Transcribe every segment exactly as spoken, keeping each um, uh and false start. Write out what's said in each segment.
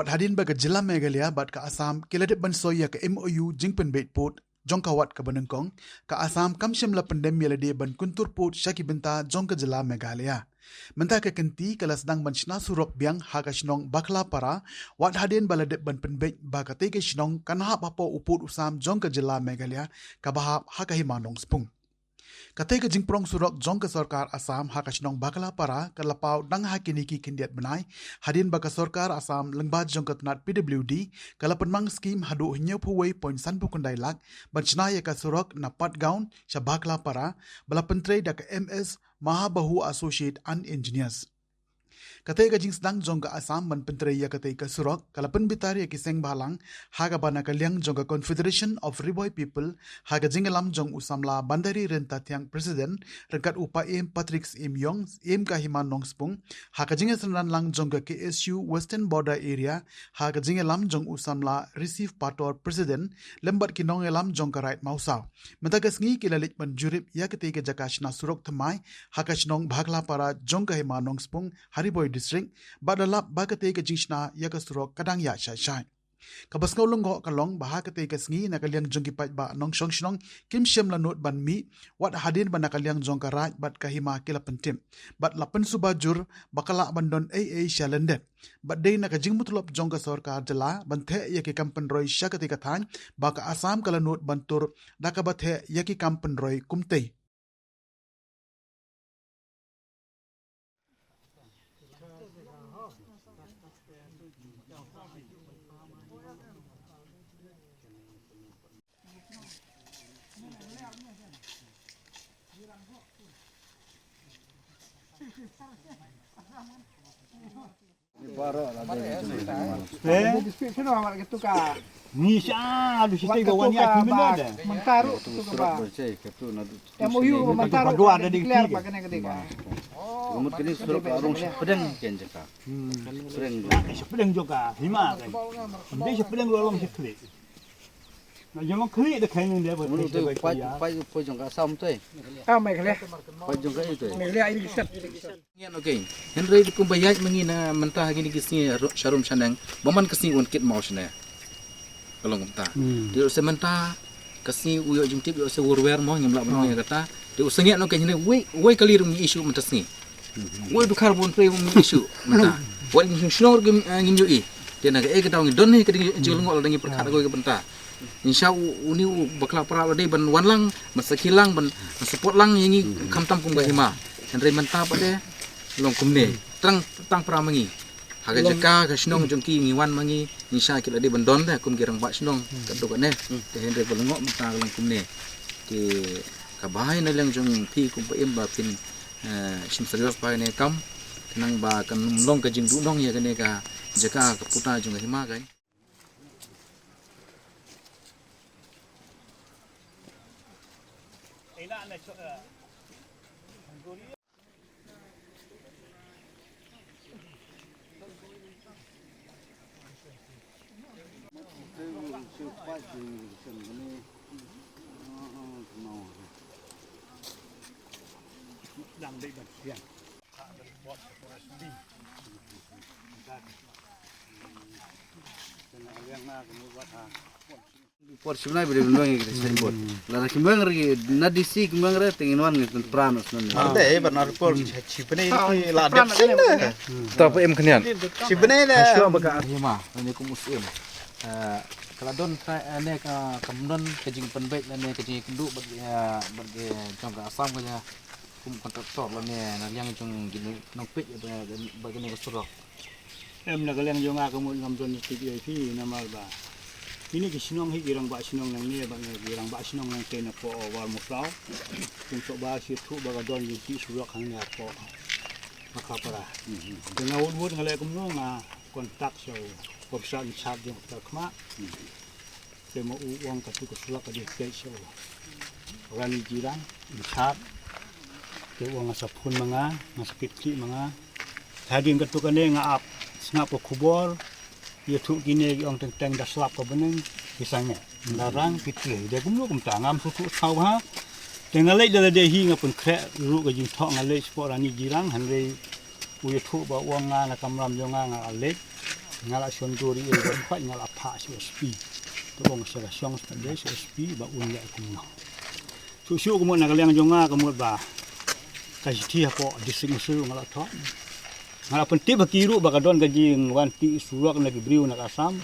Hadien ba ka jylla Meghalaya bad ka Assam ki la dep ban soi ïa ka M O U jingpynbeit pud jong ka wat kaba nyngkong, ka Assam kam shym la pyndem ïa lade ban kyntur pud sha ki bynta jong ka jylla Meghalaya. Mynta ka kynti ka la sdang ban shna surok biang ha ka shnong Bakhlapara, wat hadien ba la dep ban pynbeit ba katei ka shnong kan hap hapoh u pud u sam jong ka jylla Meghalaya, kaba hap ha ka Hima Nongspung. Katei ka jingprong surok jong ka sorkar Assam ha ka shnong Bakhlapara ka la paw dang ha kine ki khyndiat bnai, hadien ba ka sorkar Assam lyngba jong ka tnat P W D ka la pynmang skim haduh hynñiewphew wei point sanphew khyndai lak ban shna ïa ka surok na Patgaon sha Bakhlapara, ba la pyntrei da ka M S Mahabahu Associate and Engineers. Katei ka jingsdang jong ka Assam ban pyntrei ïa katei ka surok ka la pynbitar ïa ki seng bhalang ha kaba na ka liang jong ka Confederation of Ri Bhoi People, ha ka jingïalam jong u samla Bandari Ryntathiang, President, ryngkat u Paiem Patrick Syiem Iong, Syiem ka Hima Nongspung, ha ka jingïasynran lang jong ka K S U Western Border Area, ha ka jingïalam jong u samla Receive Pator, President, lem bad ki nongïalam jong ka Raid Mawsaw. Mynta ka sngi ki la leit ban jurip ïa katei ka jaka shna surok thymmai ha ka shnong Bakhlapara jong ka Hima Nongspung ha Ri Bhoi District, bad la lap ba katei ka jingshna ïa ka surok ka dang ïaid shai shai. Kaba sngew lyngngoh ka long ba ha katei ka sngi na ka liang jong ki paidbah nongshong shnong kim shym la nud ban mih, wat hadien ba na ka liang jong ka Raid bad ka Hima ki la pyntip bad la pynsuba jur ba ka lah ban don ei ei sha lyndet. Bad dei na ka jingmutlob jong ka sorkar jylla ban theh ïa ki kam pynroi sha katei ka thaiñ ba ka Assam ka la nud ban tur da kaba theh ïa ki kam pynroi kumtei. Ni sha lu shi tega wan ya ki mena da. Mentaru tu ka ba. M O U mentaru ka declare ba kane ka deka. Mut kini surok arung shi pedeng ken jaka. Pedeng. Shi pedeng jaka. Hima kan. Dia shi pedeng lu long shi klik. Na jong klik da kain dia ba. Mut tu pai pai jong ka Assam tu. Ah, Meghalaya. Pai jong ka itu. Meghalaya ini sep. Ngian, okay. Hynrei kumba ïaid ma ngi na mynta ha kine ki sngi sharum shaneng ba man ka sngi un kit maw shane. Ka long kumta. Te u se mynta ka sngi u ïoh jingtip ïoh se wurwer mo ngim lah ban ong ïa kata. Te u se ngian, okay, hynrei wei wei kali ruh ngi issue mynta sngi. Wei dkhar bun trei ngi issue mynta. Wat ngi shnong ruh ngim ïohi. Te na ka ei ka daw ngi don hi ka ding jinglyngkot la dang ngi pyrkhat ka bynta. Ngi sha u, uni u bakla para la dei ban wan lang, ban sakhi lang, ban, ban support lang ïa ngi khamtam kum ka hima. Hynrei mynta pat de long kumne. Tang tang para ma ngi. Ha ka jaka ka shnong jong ki ngi wan ma ngi, ngi sha ki la dei ban don de kum ki rangbah shnong. Ka dok ne. Te hynrei ba long mynta ka long kumne. Te ka bai na liang jong phi kum ba im ba phin, eh, shim serious ba ne kam. Khnang ba kan long ka jingduhnong ïa kane ka jaka ka puta jong ka hima ka. Por shibnai bide bynwang ïa ki signboard. Lada kim weng re na D C kim weng re te ngin wan ngin pran os nan. Ande ba na report shibnai la dep sing. Ta pa em khnian. Shibnai la. Shuwa ba ka hima ne kum us em. Ka la don ne ka kam don ka jingpynbeit ne ka jingkynduh bad bad jong ka Assam ka kum kontraktor lane na liang jong ki nongpeit ba kane ka surok. Em, na ka liang jong nga ka mut ngam don tip ïa phi namar ba kine ki shnong hi ki rangbah shnong nangne bad ki rangbah shnong nangtei napoh War Musaw. Kumto ba shi thuh ba ka don jingtih surok hangne hapoh Bakhlapara. Te nga wut wut nga leh kumno nga kontak sha u officer in charge jong ka Khma. Te ma u ong katu ka surok ka dei peit sha u Rani Jirang in charge. Te u ong nga sa phone ma nga, nga sa kit kit ma nga. Hadien katu kane nga ap sngap ka khubor. Ïathuh kine ki ong teng teng da slap ka bneng ki sangeh. Da rang ki trei. Dei kumno kumta ngam sngewthuh sngewbha. Te nga leit da lade hi nga pynkhreh ruh ka jingthoh nga leit shapoh Rani Jirang hynrei u ïathuh ba u ong nga na kamram jong nga nga leit. Nga la shon duri e ba khwai nga la pha shu S P. To ong sha ka shong sha dei shu S P ba un ya kumno. Shu shu kumno na ka liang jong nga kumno ba ka jiti ha ko district musu nga la thok. Nga la penti ba kiru ba ka don ka jing wan ti surok na ki briu na ka Assam.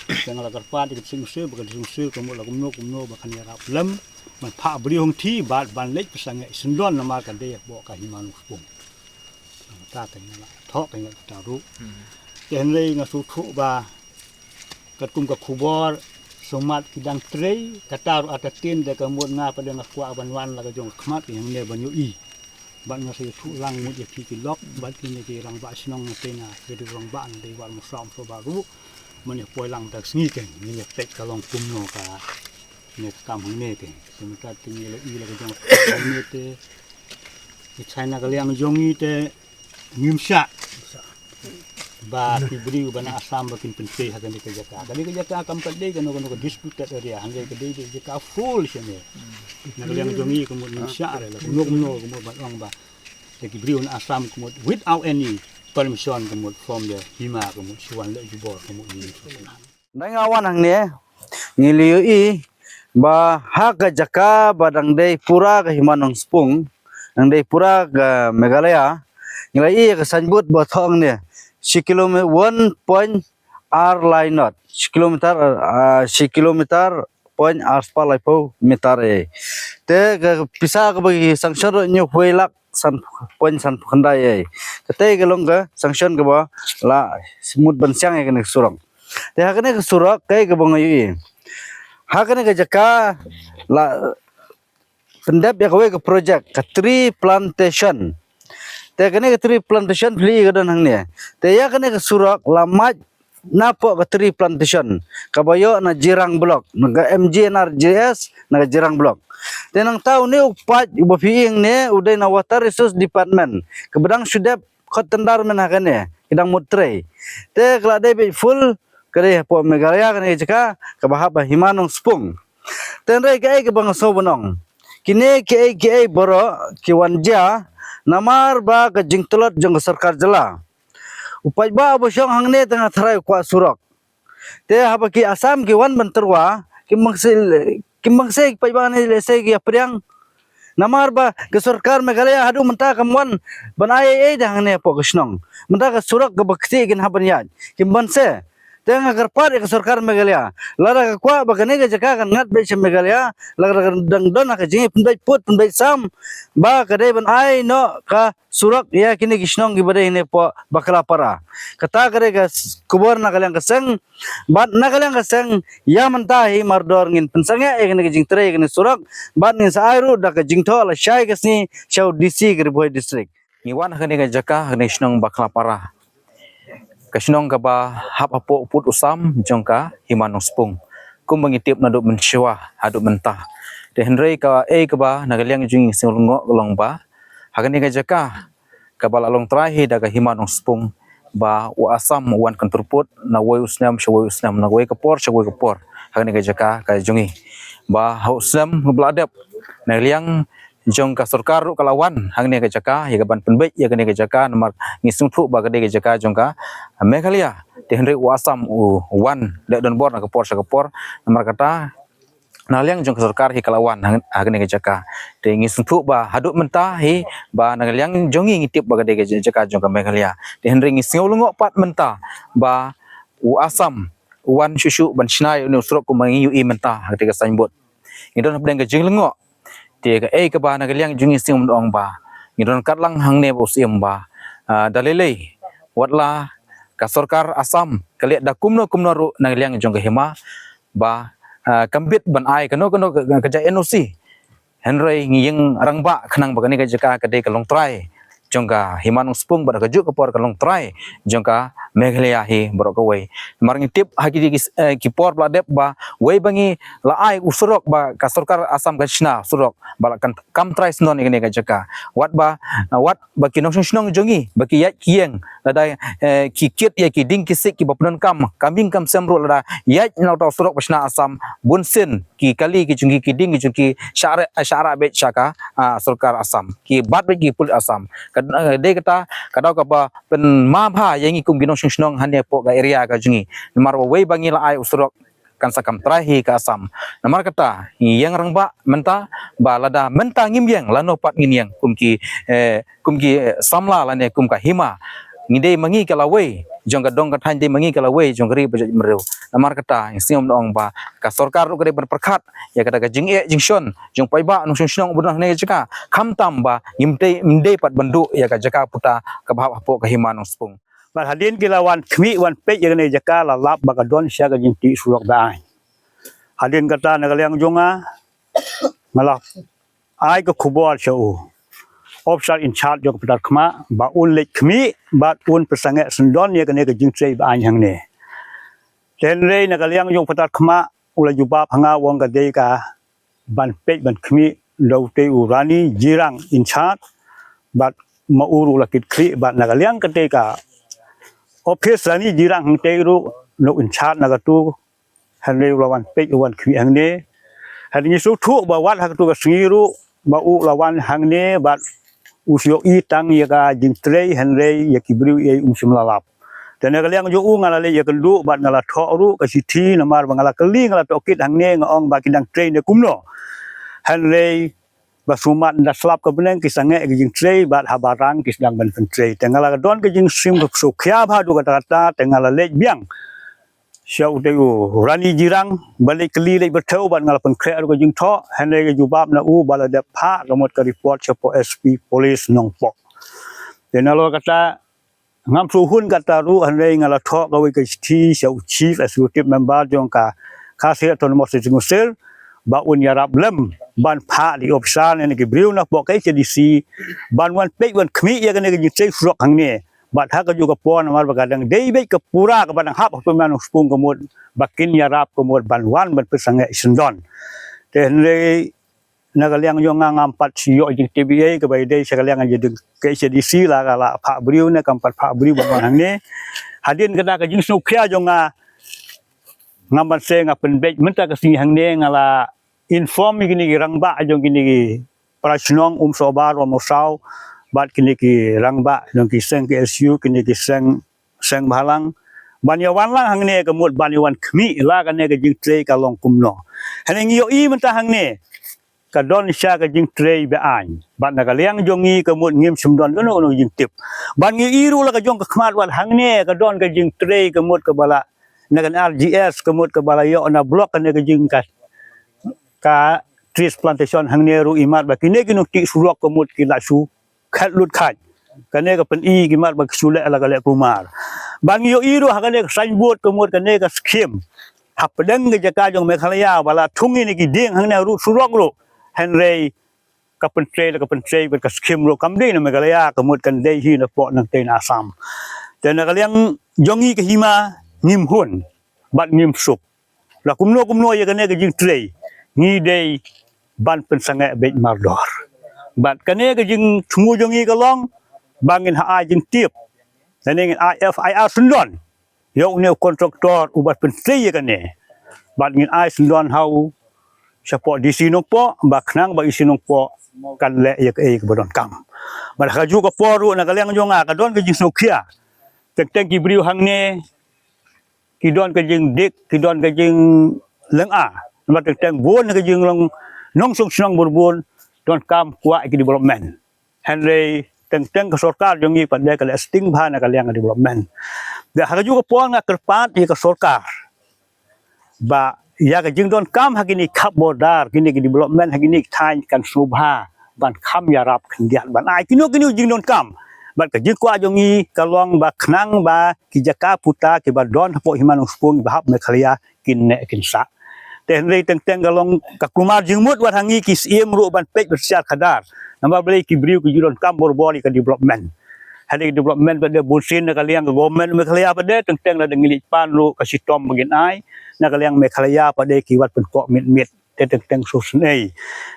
Te nga la karpat ka district musu ba ka district musu kumno la kumno kumno ba kan ya rap lem. Man pha briu hong ti ba ban lek pesang ya sendon nama ka dei bo ka himan uspung. Ta ka nga la thok ka nga ta ru. Te hynrei nga su thu ba katkum ka khubor sumat ki dang trei kata ruh ata tin de ka mut nga pa de nga kwah ban wan la ka jong khmat ki hangne ban yu i. Ban nga sa yu thu lang mut ya phi ki lok ban ki ne ki rang ba shnong na te na ki du rang ba na de war mu sam so ba ru. Man ya poi lang dak sngi ke ni ya pek ka long kumno ka ne ka kam hangne ke. Te mut ka tin ya la i la ka jong hangne te. Ki China ka liang jong i te ngim sha. Ba ki briew ba na Assam ba kin pynpei ha kane ka jaka. Kane ka jaka kam pat dei kano kano ka disputed area. Hynrei ka dei ka jaka full shane. Na ka liang jong i ka mut ngim sha re la. Kumno kumno ka mut ban ong ba. Te ki briew na Assam ka mut without any permission ka mut from the hima ka mut shu wan leh jubor ka mut ngim sha. Dang nga wan hangne ngi la ïohi ba ha ka jaka ba dang dei pura ka Hima Nongspung, dang dei pura ka Meghalaya, ngi la ïohi ka signboard ba thoh hangne shi kilometer, one point ar lai not, shi kilometer, ah, shi kilometer point ar spah laiphew meter e. Te ka pisa kaba ki sanction ruh hynñiew phew lak san point san phew khyndai e. Kata ka long ka sanction kaba la mut ban siang ïa kane ka surok. Te ha kane ka surok kaei kaba nga ïohi. Ha kane ka jaka la pyndep ïa kawei ka project ka tree plantation. Te kane ka tree plantation phi i ka don hangne. Te ïa kane ka surok la mad napoh ka tree plantation kaba ïoh na Jirang Block, na ka M G N R G S na ka Jirang Block. Te nangta une u paip uba phi i hangne u dei na Water Resource Department kaba dang shu dep khot tender mynta kane ki dang mut trei. Te ka la dei beit full ka dei hapoh Meghalaya kane ka jaka kaba hap ha Hima Nongspung. Te hynrei kaei kaba nga sngew ban ong, kine kiei kiei baroh ki wan jia namar ba ka jingtlot jong ka sorkar jylla. U paidbah uba shong hangne te nga tharai u kwah surok. Te haba ki Assam ki wan ban tyrwa ki mangse, ki mangse ki paidbah ne lehse ki ïa pdiang. Namar ba ka sorkar Meghalaya haduh mynta kam wan ban ai ei ei da hangne hapoh ka shnong. Mynta ka surok kaba kti kin hap ban ïaid ki mangse. Te nga kyrpad ïa ka sorkar Meghalaya lada ka kwah ba kane ka jaka kan ngat beit sha Meghalaya, lada ka dang don ha ka jingïapynbeit pud pynbeit sam ba ka dei ban ai noh ka surok ïa kine ki shnong kiba dei hangne hapoh Baklapara. Kata ka dei ka s-, khubor na ka liang ka seng. Bad na ka liang ka seng ïa mynta hi mardor ngin pynsangeh ïa kane ka jingtrei ïa kane ka surok bad ngin sa ai ruh da ka jingthoh lashai ka sngi sha u D C ka Ri Bhoi District. Ngi wan ha kane ka jaka ha kane ka shnong Baklapara. Ka shnong kaba hap hapoh u pud u sam jong ka Hima Nongspung. Kumba ngi tip naduh mynshuwa haduh mynta. Te hynrei kaei kaba na ka liang jong ngi sngew lyngngoh ka long ba ha kane ka jaka kaba la long trai hi da ka Hima Nongspung ba u Assam u wan kyntur pud na wei u snem sha wei u snem, na wei ka por sha wei ka por ha kane ka jaka ka jong ngi. Ba ha u snem ba la dep na ka liang jong ka sorkar ruh ka la wan hangne ka jaka ïa ka ban pynbeit ïa kane ka jaka namar ngi sngewthuh ba ka dei ka jaka jong ka Meghalaya. Te hynrei u Assam u wan leh donbor na ka por sha ka por namar kata na liang jong ka sorkar hi ka la wan hang-, ha kane ka jaka. Te ngi sngewthuh ba haduh mynta hi ba na liang jong ngi ngi tip ba ka dei ka jaka jong ka Meghalaya. Te hynrei ngi sngew lyngngoh pat mynta ba u Assam u wan shuh shuh ban shna ïa une u surok kumba ngi ïohi mynta ha kata ka signboard. Ngi don hapdeng ka jinglyngngoh. Te kaei kaba na ka liang jong ngi sngewbha ong ba ngi don katlang hangne ba u siem ba, ah, da lei lei wat la ka sorkar Assam ka leh da kumno kumno ruh na ka liang jong ka hima ba, ah, kam bit ban ai kano kano ka, ka, ka jait N O C. Hynrei ngi ïeng rangbah khnang ba kane ka jaka ka dei ka longtrai jong ka Hima Nongspung bad ha kajuh ka por ka longtrai jong ka Meghalaya hi baroh kawei. Namar ngi tip ha ki, ki, eh, ki por ba la dep ba wei ba ngi la ai u surok ba ka sorkar Assam ka shna surok ba la kan kam trai shnong ïa kane ka jaka. Wat ba, eh, wat ba ki nongshong shnong jong ngi ba ki ïaid ki ïeng lada, eh, ki kit ïa ki dieng ki siej kiba pyndonkam kam ïing kam sem ruh lada ïaid na uta u surok ba shna Assam bun sien ki kali ki jong ki, ki dieng ki jong ki shah rah, shah rah beit sha ka, ah, sorkar Assam, ki bat beit ki pulit Assam. Ka, eh, dei kata ka daw kaba pynmabha ïa ngi kum ki nongshong shnong hangne hapoh ka area ka jong ngi. Namar ba wei ba ngi la ai u surok kan sa kam trai hi ka Assam. Namar kata ngi ïeng rangbah mynta ba lada mynta ngim ïeng lano pat ngin ïeng kum ki, eh, kum ki, eh, samla lane kum ka hima. Ngi dei ma ngi ka lawei jong ka dong ka thaiñ, dei ma ngi ka lawei jong ka ri ba jaitbynriew. Namar kata ngi sngew ban ong ba ka sorkar ruh ka dei ban pyrkhat ïa kata ka jingeh jingshon jong paidbah nongshong shnong uba don hangne ka jaka, khamtam ba ngim dei, ngim dei pat ban duh ïa ka jaka puta kaba hap hapoh ka hima Nongspung. Bad hadien ki la wan khmih wan peit ïa kane ka jaka la lap ba ka don shisha ka jingtih surok ba ai. Hadien kata na ka liang jong nga, nga la ai ka khubor sha u officer in charge jong ka Patarkhmah ba un leit khmih bad un pynsangeh syndon ïa kane ka jingtrei ba ai hangne. Te hynrei na ka liang jong Patarkhmah u la jubab ha nga u ong ka dei ka ban peit ban khmih da utei u Rani Jirang in charge bad ma u ruh u la kit khlieh bad na ka liang katei ka office Rani Jirang hangtei ruh na u in charge na katu, hynrei u la wan peit u wan khmih hangne. Hynrei ngi sngewthuh ba wat ha katu ka sngi ruh ba u la wan hangne bad u shu ïohi tang ïa ka jingtrei hynrei ïa ki briew ei um shym la lap. Te na ka liang jong u nga la leit ïakynduh bad nga la thoh ruh ka shithi namar ba nga la kylli, nga la tohkit hangne, nga ong ba ki dang trei ne kumno. Hynrei ba sumar da slap ka bneng ki sangeh ki jingtrei bad haba rang ki sdang ban pyntrei. Te nga la don ka jingsngewsih shuh khia bha haduh katta katta, te nga la leit biang sha utei u Rani Jirang ba leit kylli leit byrthei bad nga la pynkhreh ruh ka jingthoh, hynrei ka jubab na u ba la dep phah ka mut ka report shapoh S P Police Nongpoh. Te nalor kata ngam shu hun kata ruh, hynrei nga la thoh kawei ka shithi sha u Chief Executive Member jong ka Khasi Autonomous District Council ba un ïarap lem ban phah da ki officer ne ki briew napoh K H A D C ban wan peit wan khmih ïa kane ka jingtrei surok hangne. Bad ha kajuh ka por namar ba ka dang dei beit ka pura kaba dang hap ha pynman u spung ka mut ba kin ïarap ka mut ban wan ban pynsangeh syndon. Te hynrei na ka liang jong nga ngam pat shu ïoh jingtip ei ei, kaba ïadei sha ka liang jong ka K H A D C la ka la phah briew ne kam pat phah briew ban wan hangne. Hadien kata ka jingsngewkhia jong nga ngam ban seng, nga pynbeit mynta ka sngi hangne nga la inform ïa kine ki rangbah jong kine ki para shnong Umsohbar, Umsaw bad kine ki rangbah jong ki seng K S U, kine ki seng, seng bhalang ban ïa wan lang hangne ka mut ban ïa wan khmih la kane ka jingtrei ka long kumno. Hangne ngi ïohi mynta hangne ka don shisha ka jingtrei ba aiñ. Bad na ka liang jong ngi ka mut ngim shym don kano kano jingtip. Bad ngi ïohi ruh la ka jong ka khmat wat hangne ka don ka jingtrei ka mut kaba la na ka R G S ka mut kaba la ïoh na block kane ka jing ka, ka trees plantation hangne ruh imat ba kine ki nongtih surok ka mut ki la shu khat lut khat. Kane ka pyni ki mat ba ki shu leh la ka leh kumar. Bad ngi ïohi ruh ha kane ka signboard ka mut kane ka skim hapdeng ka jaka jong Meghalaya ba la thung ïa kine ki dieng hangne ruh surok ruh. Hynrei ka pyntrei la ka pyntrei bad ka skim ruh kam dei na Meghalaya ka mut kan dei hi napoh nangtei na Assam. Te na ka liang jong ngi ka hima ngim hun bad ngim suk. La kumno kumno ïa kane ka jingtrei ngi dei ban pynsangeh beit mardor. Bad kane ka jingthmu jong ngi ka long ba ngin ha ai jingtip. Lane ngin ai F I R syndon ïa une u kontraktor uba pyntrei ïa kane. Bad ngin ai syndon ha u shapoh D C Nongpoh ba khnang ba D C Nongpoh kan leh ïa kaei kaba donkam. Bad ha kajuh ka por ruh na ka liang jong nga ka don ka jingsngewkhia. Teng teng ki briew hangne ki don ka jingdik, ki don ka jinglynga. Namar teng teng bun ka jinglong nongshong shnong bun bun donkam kwah ki development. Hynrei teng teng ka sorkar jong ngi pat de ka leh sting bha na ka liang ka development. Da ha kajuh ka por nga kyrpad ïa ka sorkar ba ïa ka jingdonkam ha kine ki khap border, kine ki development ha kine ki thaiñ kan sngewbha ban kham ïarap khyndiat ban ai kino kino jingdonkam. Bad ka jingkwah jong ngi ka long ba khnang ba ki jaka puta kiba don hapoh hima Nongspung ba hap Meghalaya kin neh kin sah. Te hynrei teng teng ka long ka kulmar jingmut wat ha ngi ki siem ruh ban peit ba shisha khadar. Namar balei ki briew ki ju donkam bor bor ïa ka development. Hadien development pat de bunsien na ka liang ka government Meghalaya pat de teng teng lada ngi leit pan ruh ka shitom ba ngin ai na ka liang Meghalaya pat de ki wat pynkoh mit mit. te teng teng shu snei.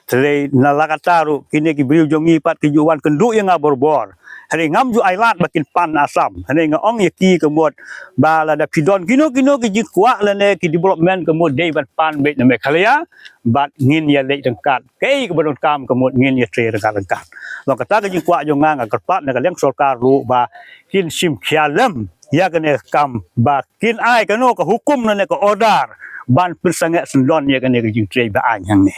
Te lei na la kata ruh kine ki briew jong ngi pat ki ju wan kynduh ïa nga borbor. Hynrei ngam ju ai lad ba kin pan Assam. Hynrei nga ong ïa ki ka mut ba lada phi don kino kino ki jingkwah lane ki development ka mut dei ban pan beit na Meghalaya bad ngin ïa leit ryngkat. Kaei kaba donkam ka mut ngin ïa trei ryngkat ryngkat. Long kata ka jingkwah jong nga, nga kyrpad na ka liang sorkar ruh ba kin shim khia lem ïa kane ka kam ba kin ai kano ka hukum lane ka order ban pynsangeh syndon ïa kane ka jingtrei ba aiñ hangne.